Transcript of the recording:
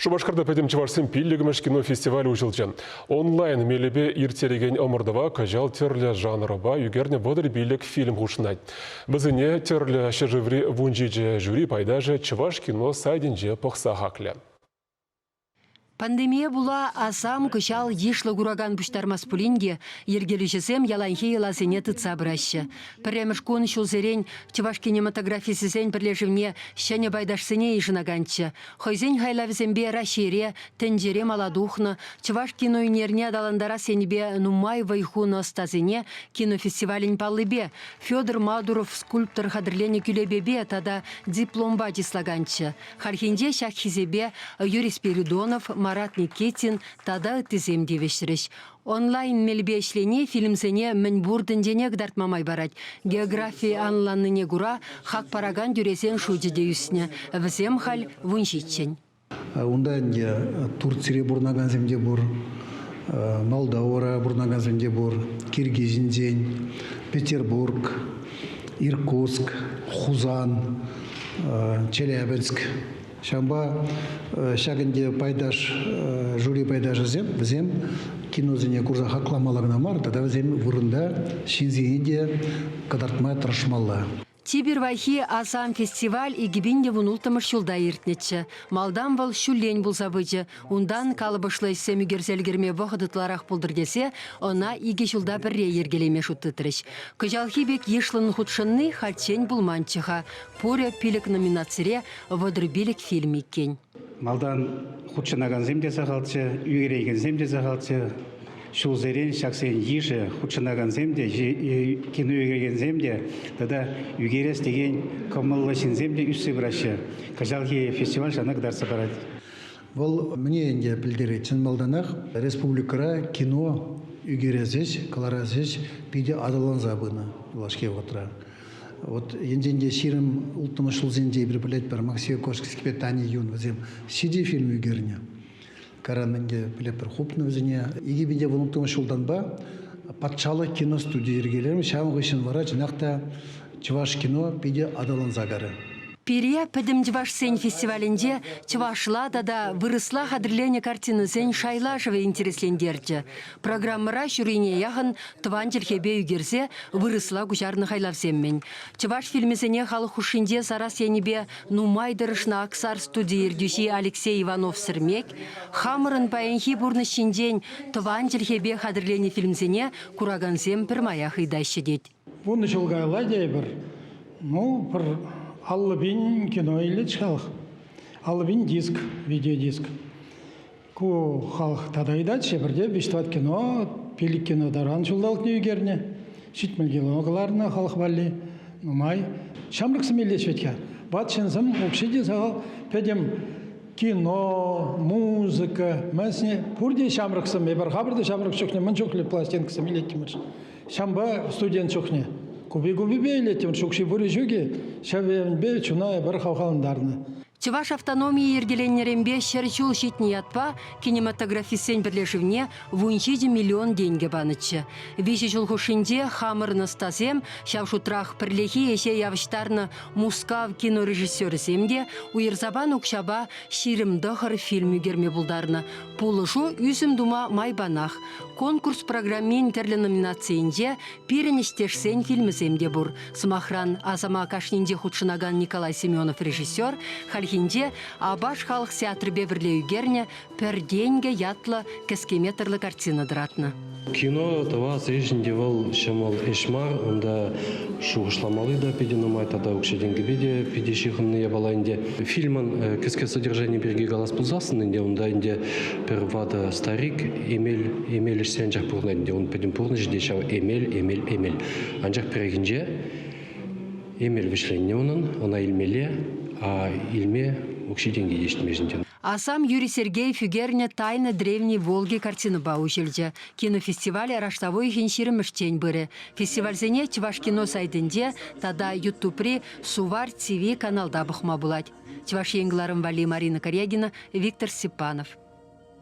Шупашкарта пӗтӗм чӑвашсен пиллӗкмӗш кинофестиваль уҫӑлчӗ. Онлайн мелӗпе ирттерекен ӑмӑртӑва кӑҫал тӗрлӗ жанрпа ӳкернӗ 35 фильм хутшӑнать. Вӗсене тӗрлӗ ҫӗршыври 17 жюри пайташӗ Чӑваш кино сайтӗнче пӑхса хаклӗ. Пандемие пула асам кӑҫал йышлӑ куракан пуҫтармасть пулин те йӗркелӳҫӗсем яланхи йӑласене тытса пыраҫҫӗ. Пӗрремӗш кун ҫулсерен Чӑваш кинематографисчӗсен пӗрлешӗвне ҫӗнӗ пайташсене йышӑнаканччӗ. Хӑйсен хайлавӗсемпе Раҫҫейре, тӗнчере мала тухнӑ, чӑваш киноӳнерне аталантарас енӗпе нумай вӑй хунӑ ӑстасене кинофестивалӗн паллипе Федор Мадуров скульптор хатӗрленӗ кӳлепепе тата дипломпа чыслаканччӗ. Хальхинче ҫак хисепе Юрий Спиридонов, Марат Никитин тата ыттисем тивӗҫрӗҫ. Онлайн мелпе ӗҫлени фильмсене мӗнпур тӗнчене кӑтартма май парать. Географи анланнине кура хак паракан тӳресен шучӗ те ӳснӗ. Вӗсем халь вунҫиччӗн. Унта ӗнтӗ Турцире пурӑнакансем те пур, Молдовӑра пурӑнакансем те пур, Киргизинчен, Петербург, Иркутск, Хусан, Челябинск. Ҫавӑнпа ҫак ӗнтӗ пайташ, жюри пайташӗсем вӗсем киносене курса хакламалла кӑна мар, тата вӗсем вырӑнта ҫынсене те кӑтартма тӑрӑшмалла. Чи пирвайхи Асам фестиваль 2016 ҫулта иртнӗччӗ. Малтан вӑл ҫуллен пулса пычӗ. Унтан калӑпӑшлӑ ӗҫсем ӳкерсе ӗлкӗрме вӑхӑт ытларах пултӑр тесе ӑна икӗ ҫулта пӗрре йӗркелеме шут тытрӗҫ. Кӑҫалхи пек йышлӑн хутшӑнни хальччен пулманччӗ-ха. Пурӗ пилӗк номинацире 35 фильм иккен. Малтан хутшӑнакансем те сахалччӗ, ӳкерекенсем те сахалччӗ. Ҫулсерен ҫаксен йышӗ хутшӑнакансем те, кино ӳкерекенсем те тата ӳкерес текен кӑмӑллӑ ҫынсем те ӳссе пыраҫҫӗ. Кӑҫалхи фестиваль ҫавна кӑтартса парать. Вӑл мӗне ӗнтӗ пӗлтерет? Чӑн малтанах республикӑра кино ӳкерес ӗҫ, кӑларас ӗҫ питӗ аталанса пынӑ юлашки вӑхӑтра. Вот енчен те 26-мӗш ҫулсенче эпир пӗлетпӗр, Максим Кошкинскипе Таня Юн вӗсем ҫичӗ фильм ӳкернӗ. Каран ӗнтӗ пӗлетпӗр, хупнӑ вӗсене. 2016 ҫултанпа патшалӑх киностуди йӗркелерӗм. Ҫавӑн хыҫҫӑн вара чӑнах та чӑваш кино питӗ аталанса карӗ. Пире Пӗтӗм чӑвашсен фестивалӗнче чӑвашла тата вырӑсла хатӗрленӗ картинӑсен шайлашӑвӗ интереслентерчӗ. Программӑра ҫуррине яхӑн тӑван чӗлхепе ӳкерсе вырӑсла куҫарнӑ хайлавсем-мӗн. Чӑваш фильмӗсене халӑх хушшинче сарас енӗпе нумай тӑрӑшнӑ Аксар студи ертӳҫи Алексей Иванов-Сӗрмек хамӑрӑн паянхи пурнӑҫ ҫинчен тӑван чӗлхепе хатӗрленӗ фильмсене куракансем пӗрмаях ыйтаҫҫӗ тет. Вунӑ ҫул каялла тейӗпӗр, ну, пӗр 50 000 кино илет халӑх. 50 000 диск, видеодиск. Ку халӑх тата ыйтать пӗрте виҫ-тӑват кино, пилӗк кино таран ҫулталӑкне ӳкернӗ. 70 кино кӑларнӑ халӑх валли. Нумай. Ҫамрӑксем илеҫ вӗт-ха. Ват ҫынсем укҫи те сахал. Пӗтӗм кино, музыка, мӗсне пурте ҫамрӑксем. Эпир хапӑр та ҫамрӑк чухне мӗн чухлӗ пластинкӑсем илеттӗмӗр. Ҫавӑнпа студент чухне купи-купипе илеттӗмӗр, ҫук-ши пурӗ ҫук-и, ҫав енпе чуна эпир хавхалантарнӑ. Чӑваш автономийӗ йӗркеленнӗренпе 100 ҫул ҫитнӗ ятпа кинематографистсен пӗрлешӗвне 17 миллион тенкӗ панӑччӗ. Виҫӗ ҫул хушшинче хамӑрӑн ӑстасем, ҫав шутрах пӗрлехи ӗҫе явӑҫтарнӑ Мускав кинорежиссерӗсем те уйӑрса панӑ укҫапа 29 фильм ӳкерме пултарнӑ. Пулӑшу ӳсӗм тума май панах. Конкурс программин тӗрлӗ номинацийӗнче пирӗн ӗҫтешсен фильмӗсем те пур. Сӑмахран, Асама кашнинче хутшӑнакан Николай Семенов режиссер хальхинче Апаш халӑх театрӗпе пӗрле ӳкернӗ Пӗр тенкӗ ятлӑ кӗске метрлӑ картина тӑратнӑ. Кино тӑвас ӗҫ ӗнтӗ вӑл ҫӑмӑл ӗҫ мар. Унта шухӑшламалли та питӗ нумай тата укҫа-тенкӗпе те питӗ ҫыхӑннӑ япала ӗнтӗ. Фильмӑн кӗске содержани пирки калас пулсассӑн ӗнтӗ унта ӗнтӗ пӗр ватӑ старик эмел эмел ӗҫсе анчах пурӑнать ӗнтӗ. Ун пӗтӗм пурнӑҫӗ те ҫав эмел, эмел, эмел. Анчах пӗррехинче эмел вӗҫленнӗ унӑн, ӑна илмелле, а илме укҫи-тенки те ҫитмест ӗнтӗ. Асам Юрий Сергеев ӳкернӗ «Тайна древней Волги» картинӑпа уҫӑлчӗ. Кинофестиваль раштав уйӑхӗн ҫирӗмӗшчен пырӗ. Фестивальсене Чӑвашкино сайтӗнче тата Ютубри Сувар ТВ каналта пӑхма пулать. Чӑваш Ен кӑларӑм валли Марина Карягина, Виктор Степанов.